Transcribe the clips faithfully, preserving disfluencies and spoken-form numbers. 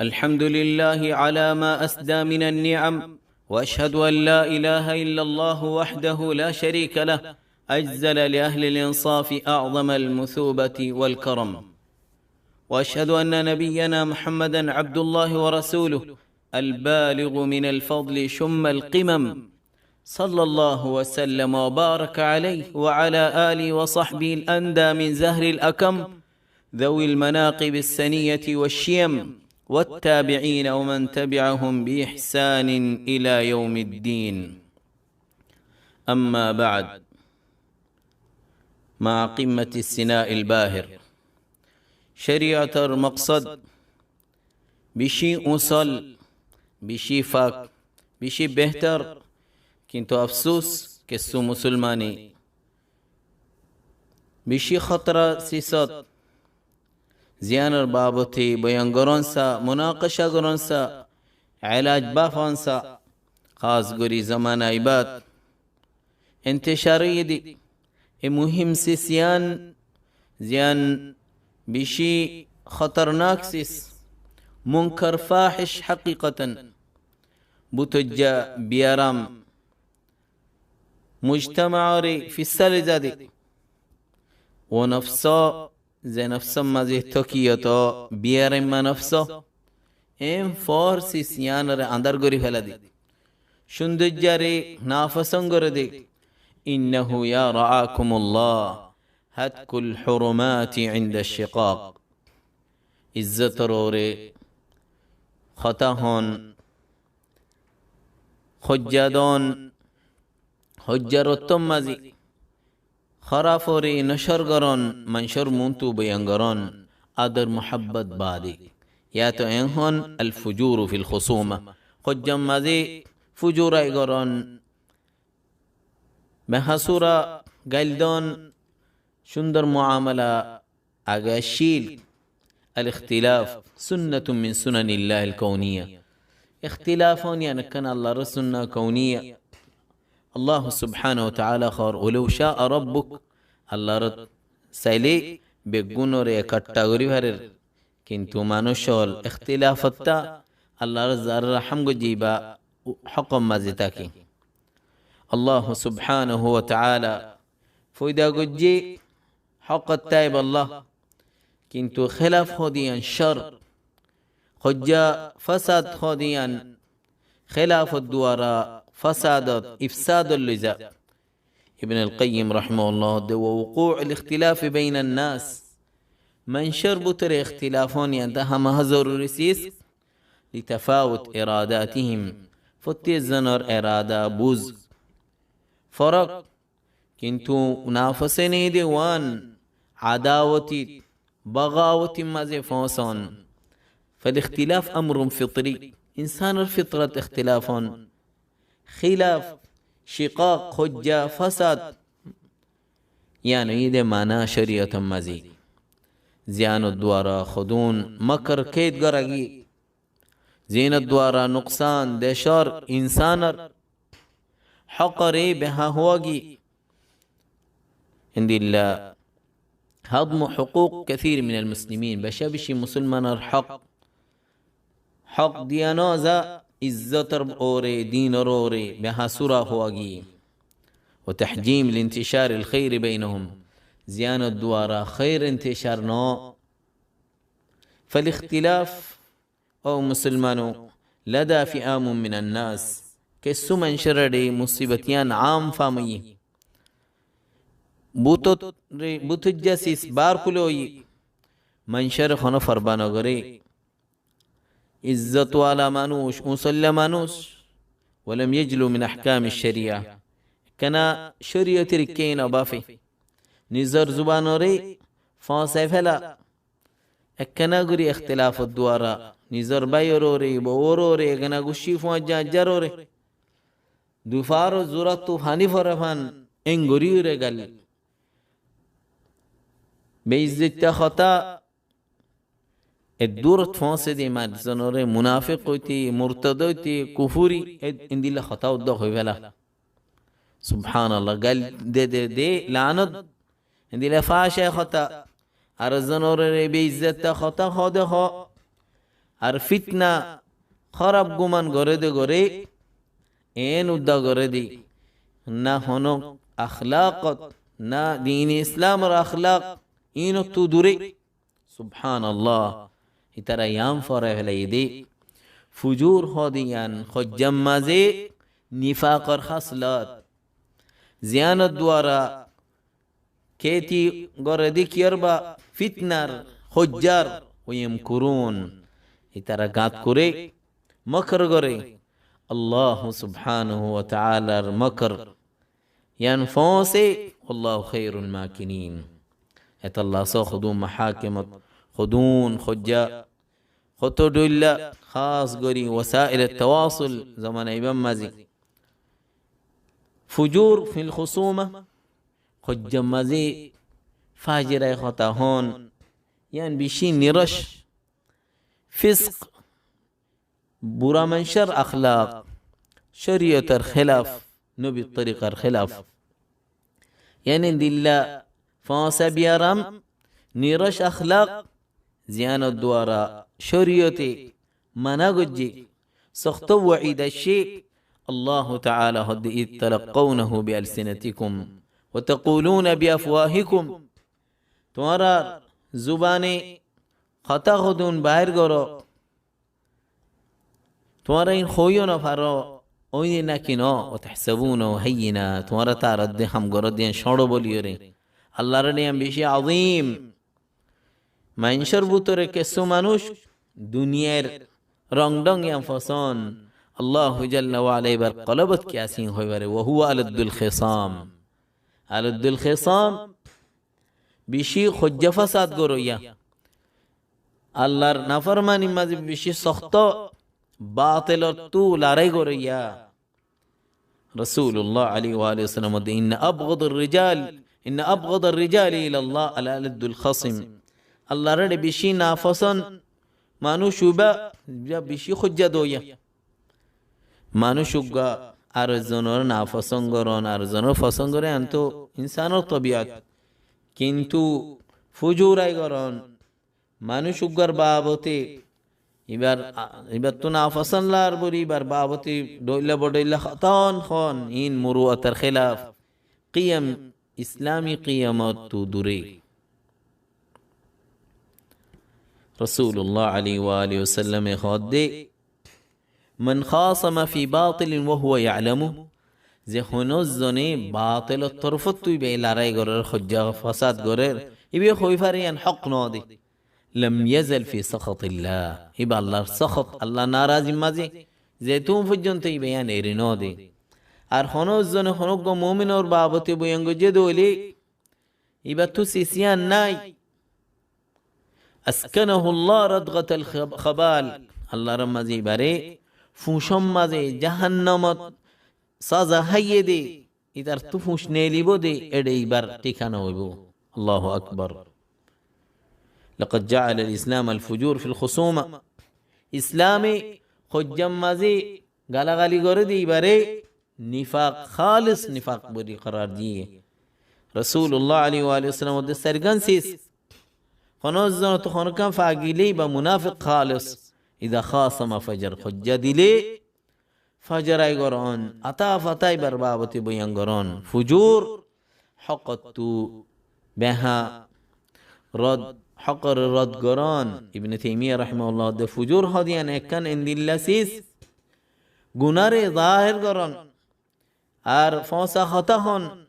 الحمد لله على ما أسدى من النعم، وأشهد أن لا إله إلا الله وحده لا شريك له، أجزل لأهل الإنصاف أعظم المثوبة والكرم. وأشهد أن نبينا محمدا عبد الله ورسوله، البالغ من الفضل شم القمم، صلى الله وسلم وبارك عليه وعلى آله وصحبه الأندى من زهر الأكم، ذوي المناقب السنية والشيم، والتابعين ومن تبعهم بإحسان إلى يوم الدين. أما بعد، مع قمة الثناء الباهر. Córiyotor moksod bicí usól, bicí fak, bicí behtor, kintu afsus kessú musulmane bicí hótora sisot ziyánor babote boyan goron sa, munakaca goron sa, elaj bafon sa, hás gorí zomana ibát entecár óiye dé e muhim sis yián, ziyán bicí hótornak sis, munkar fáhic hakikatan, bútoijja biyaram, mujtamaore fissáli za dé. Ó nofsó, ze nofsór mazé tókiyot biyaramma nofsó, en fór sis yiánore andár gorí féla dé. Cúndoijjare nafosón goré dé. إنه يرعاكم الله، هتك الحرمات عند الشقاق. Izzotor uore hotá hoón, hoijja don, hoijjar ottór mazé hórafore nocór goron, maincór muúntu boyan goron, ador muhábbot baade. Yáto en hoón الفجور في الخصومة. Hoijjar mazé fujurai goron, behásura gail don, cúndor muamala age accíl. الاختلاف سنة من سنن الله الكونية. Ikhtilaf hoón yián ekkán Allar sunna kouniya. Allah subhanahu wa ta'ala hoór, ولو شاء ربك, Allar sailé beggúnore ekattha gorí farer. Kintu manúic ókkol ikhtilafottá Allar zaré rahám goijjé ibá hókor mazé táke. Allah subhanahu wa ta'ala foida goijjé hókottá ibálla, kintu hélaf hoó dé yián cór, hoijja fásad hoó dé yián hélafor duara fásadot, ifsádot loi za. Ibn al-Qayyim rahimahullah hoó dé, ووقوع الاختلاف بين الناس, maincór bútore ikhtilaf hoón yián dé hámaha zoruri sis, لتفاوت إراداتهم, fottí zonor erada buz forók, kintu nafosé neiyé dé uán adawotit, bagawotir mazé foóñson. فالاختلاف أمر فطري, insánor fitrot ikhtilaf hoón. Hélaf, cikak, hoijja, fásad, yián óiye dé mana córiyotor mazé. Ziyánor duara hodún mokor kéd gorá giyé, ziyánor duara nuksán decór insánor hókore behá huá giyé. Endilla هضم حقوق كثير من المسلمين, becá-becí musulmanor hók, hók diya no za, izzotor uore, dinor uore behásura huá giyé. وتحجيم لانتشار الخير بينهم, ziyánor duara hér entecár no. فالاختلاف Ó musulmano, لدى فئام من الناس, kessú maincór áde musibot yián am fam óiye. Bútore, bútoijja sis bar kúle óiye, maincóre honó forba no goré. Izzot wala manúic, uñsoilla manúic, ولم يجلوا من أحكام الشريعة. Ekkána córiyotor ikká no bafe. Nizor zubanore fosai féla. Ekkána gorí ikhtilafor duara nizor báiyor uore, bouwor uore, ekkána guccí fuañijja aijjar uore, dufáror zuráttu faní fore fán, en gorí uore gail. Beizzotta hotá eddurót foóñse dé, manúic zonore munafik óite, murtad óite, kufuri, e-, endilla hotá uddá hoi féla. Subhánallah, gail de de de, lanot, endilla fáca hotá, ar zonore beizzotta hotá hoó de hoó, Ar fitna, hóraf guman goré de goré, eén uddá goré de, na honó akhlakot, na din Islamor akhlak, ínottu duré. Subhánallah. Ítara yián forai felaiyé dé. Fujur hoó de yián hoijjár mazé nifakor háslot. Ziyánor duara keti goré de kiyór ba fitnar hoijjár, ويمكرون. Ítara gat goré, mokor goré. Allah subhanahu wa ta'alar mokor. Yián foóñse, والله خير الماكرين. Etolla só hodún mahákimot, hodún hoijja, hoto dhoilla, hás gorí wasail tawasul zomana ibár mazé. Fujur fil khusuma, hoijjár mazé fajirai hotá hoón, yián bicí niroc, fisk, bura maincór akhlak, córiyotor hélaf, nobir torikar hélaf. Yián endilla foóñsa biyaram, niroc akhlak, ziyánor duara córiyote mana goijjé, sokto waid aiccé. Allahu ta'ala hoó de, إذ تلقونه بألسنتكم وتقولون بأفواهكم. Tuáñrar zubane hotá hodún bair goró, tuáñra iín hoóiyo no faró, óiye náki noó, وتحسبونه هينا, tuáñra tar edde ham goró de yián cóñço bóliyoré. Allar ére yián bicí azim. Maincór bútore kessú manúic duniyair rong dhong yián fosón, Allahu jalla wa ala ibár kolbot ki asé iín hoói faré, وهو ألد الخصام. Aladdul khisam, bicí hoijja fásad goróiya. Allar naformanir mazé bicí sokto, batilottú larái goróiya. Rasulullah aláihi wa alihi wasallam hoó de, إن أبغض الرجال، إن أبغض الرجال إلى الله الألد الخصم. Allar ére bicí nafosón manúic uibá, uibá bicí hoijja doiya. Manúic uggúa ar zonoré nafosón gorón, ar zonoré fosón gorón, yián to insánor tobiyat. Kintu fujurai gorón, manúic uggúar babote, ibár, ibáttu nafosón lar bóli, ibár babote dhoilla bodhoilla hotá hoón, iín muruwator hélaf, kiyam, Islami kiyamottu duré. Rasulullah aláihi wa alihi wasallame hoó de, من خاصم في باطل وهو يعلم, ze honó zone batilor torfóttu ibá larái gorér, hoijja fásad gorér, ibá hoói faré yián hók noó de, لم يزل في سخط الله, ibá Allar sóhot, Allar narazir mazé, zetún foijjonto ibá yián eri noó de. Ar honó zone honó uggúa muminor babote boyan goijjé de óile, ibáttu sis yián nái. أسكنه الله ردغة الخبال. Allar mazé ibáre fuñcór mazé jahannamot saza háiye de, itarttú fuñc neelibó de, eçe ibár thíkana óibo. Allahu akbar. لقد جعل الإسلام الفجور في الخصومة. Islame hoijjar mazé galagali goré de ibáre nifak, hális nifak bóli korar diyé. Rasulullah aláihi wa alihi wasallam hoó de sairgán sis. Honó zonottu honókkan fagilé ibá munafik hális. إذا خاصم فجر, hoijja dilé fajarai gorón, atá fatá ibár babote boyan gorón. Fujur hókottu beha rod, hókore rod gorón. Ibne Taimiyya rahimahullah hoó de fujur hoó de yián ekkán endilla sis, gunáre zahér gorón. Ar fóñsa hotá hoón,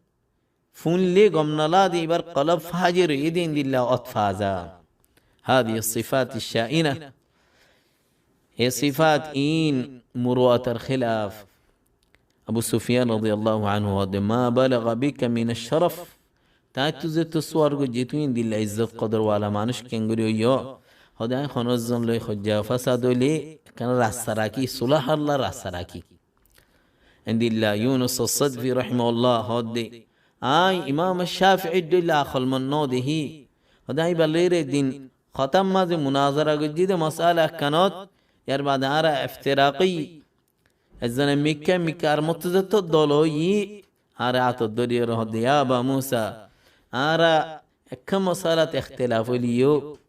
fúinle gom nolage de ibár kolb fajir óiye de endilla ót faza. هذه الصفات الشائنة. E sifat iín muruwator hélaf. Abu Sufiyan radiyallahu anhu hoó de, ما بلغ بك من الشرف. Tañíttu zetó suwar goijjé tui endilla izzot kodor wala manúic keéngorí óiyo? Hoó de añí honó zon loi hoijja fásad óile ekkán rasta rakí, sulahalla rasta rakí. Endilla Yunus as-Sadfi rahimahullah hoó de, añí Imam Shafi'ir dhoilla akolmon no dehí. Hoó de añí ibár loi ere din hotár mazé munazara goijjí de mosala ekkánot, yar bade añára iftiraki, ezzone mikká mikká ar mottozettó dol óiyi, añáre átot dóriyore hoó de, ya Aba Musa, añára ekkán mosalat ikhtilaf óileyo,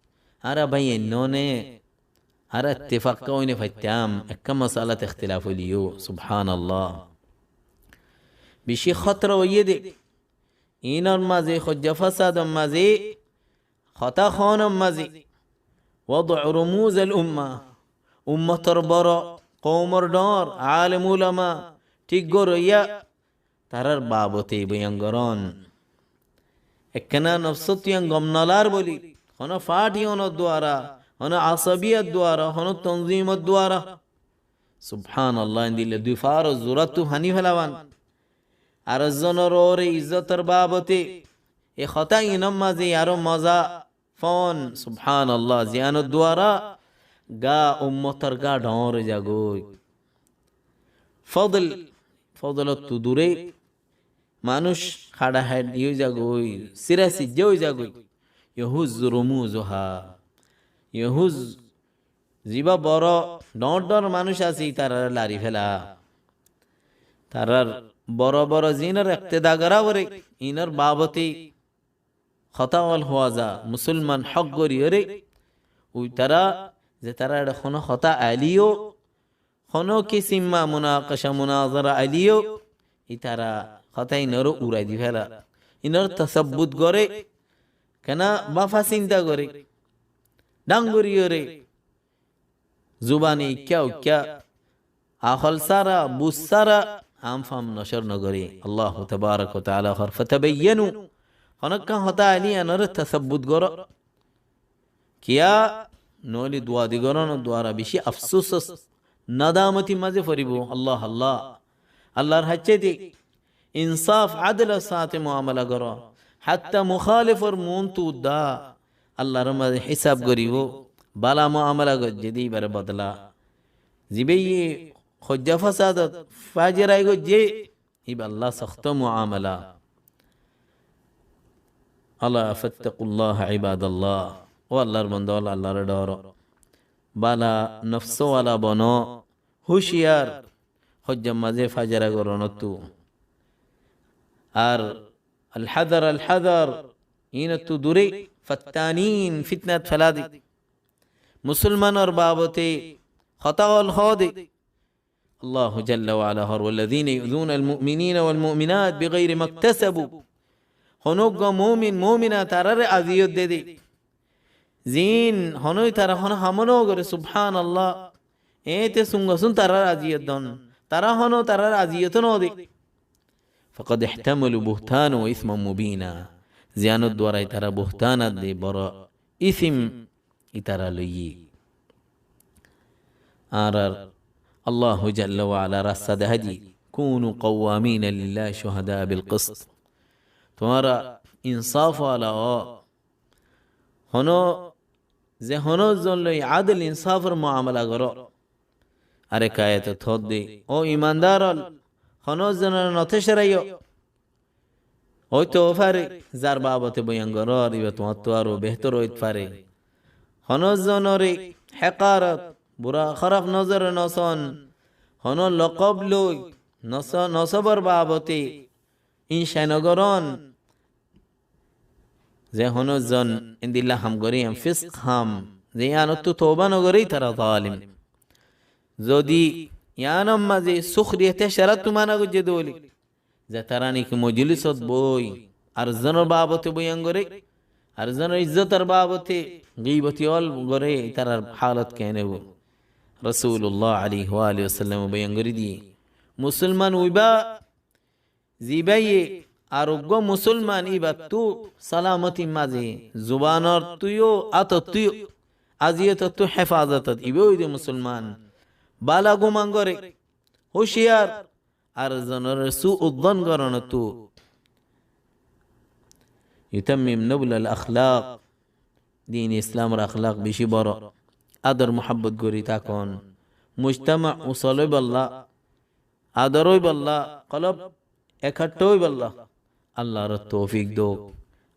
añára báiyain no né, Añára ittifak ói no faittám, ekká masalat ikhtilaf óileyo, subhánallah. Bicí hótora óiye dé. Iínor mazé, hoijja fasador mazé, hotá hoónor mazé, wadu rumuzal umma, ummotor boro, koumor dhoóñr, alem ulama, thík goróiya, tarár babote boyan gorón. Ekkená nofsóttu yián gom nolár bóli, honó faáthi ónor duara, honó asabiyar duara, honó tonzimor duara. Subhánallah, endilla dui faáror zuráttu faní felaibán. Ar zonor uore izzotor babote e hotá iínor mazé aró moza foón, subhánallah, ziyánor duara gaa ummotor gaa dhoóñr ói zagói. Fodl, fodlottu dure manúic haçahaçi ói zagói, sira sijja ói zagói. Yohuz rumuzuha. Yohuz zibá boro dhoóñr dhoóñr manúic asé, ítararé lari fela. Tarár boro boro ziínor iktida gorá foré, iínor babote hotá ól hoóza, musolman hók goríyoré, uitará, zetará eçé honó hotá aileyó, honó kisimma munakaca munazara aileyó, ítara hotá iínoré urai di fela. Iínor tasabbut goré, kená báfa sinta goré, dhang goríyoré, zubane ikká uikká, ahól sára, buz sára, am fam nocór nogoré. Allahu tabarak wa taala hoór, "Fatabayyanu." Honókkan hotá ailé iánoré tasabbut goró. Kiyá? Noóile dua di gorónor duara bicí afsús, nadamatir mazé foribó. Allah, Allah. Allar hañsé de insáf, adolor sáñte muamala goró. Hatta mukálefor muúntu uddá Allar mazé hísab goríbou. Bála muamala goijjé de íbaré bodla. Zibáye hoijja fasadot fajirai goijjé, íballa sokto muamala. Ala fattaqullaha ibadallah. Ó Allar banda ól, Allaré dhoro. Bála nofswala bono, húciyar, hoijjar mazé fajara goronottu. Ar alhadar, alhadar, iínottu dure, fattanin, fitnat fela de. Musolmanor babote hotá ól hoó de. Allahu jalla wa ala hoór, "Wallazina yu'zuna al-mu'minina wal-mu'minat bighairi maktasabu." Honó uggwá mumin, mumina tarare aziyot de de. Ziín honói tara honó hamó nogoré, subhánallah. Eéñte sungasún tarare aziyot don. Tara honó tarare aziyot node. Faqad ihtamalu buhtanan wa isman mubina. Ziyánor duara ítara buhtán adde boro isim ítara loiyé. Añárar Allahu jalla wa ala rasta dehá diyé, "Kunu qawwamina lillahi shuhada bil qist." Tuáñra insáf wala ó. Honó, ze honó zon loi adil insáfor muamala goró. Arek ayatot hoódde, ó imandar ól, honó zonore notéceraiyó. Óito fare, zar babote boyan gorór, íba tuáñttu aró behtor óit fare. Honó zonore hekarot, bura hóraf nozore noson, honó lokob loi, noso-, nosobor babote ín cai nogorón. Ze honó zon endilla ham goré, yián fisk ham, ze yiánottu touba nogoré, ítara zalim. Zodi yiánor mazé sukhriyate cerattú mana goijjé dóile, ze tará niki mojlisot boi, ar zonor babote boyan goré, ar zonor izzotor babote giboti ól goré, ítarar halot keén óibo? Rasulullah alaihi wa alihi wasallam boyan gorí diyé, musolman uibá zibáye ar uggwá musolman íbattú salamotir mazé, zubanottú yó, átottú yó, aziyotottú hefazotot, íba óilde musolman. Bála guman goré, húciyar, ar zonore su'u zon goronottu. Yutammim nablal akhlaq. Din Islamor akhlaq bicí boro. Ador muhabbot gorí tákon. Mujtama usol óibolla, ador óibolla, kolob ekattha óibolla Allar toufik douk.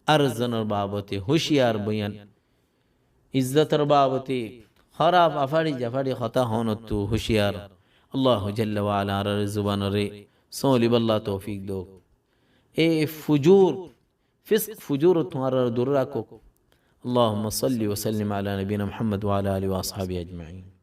Ar zonor babote húciyar boyan. Izzotor babote hóraf afaçi jafaçi hotá hoónottu húciyar. Allahu jalla wa ala añárar zubanore sólibolla toufik douk. E fujur, fisk fujur tuáñrare dure rakók. اللهم صل وسلم على نبينا محمد وعلى آله وأصحابه أجمعين.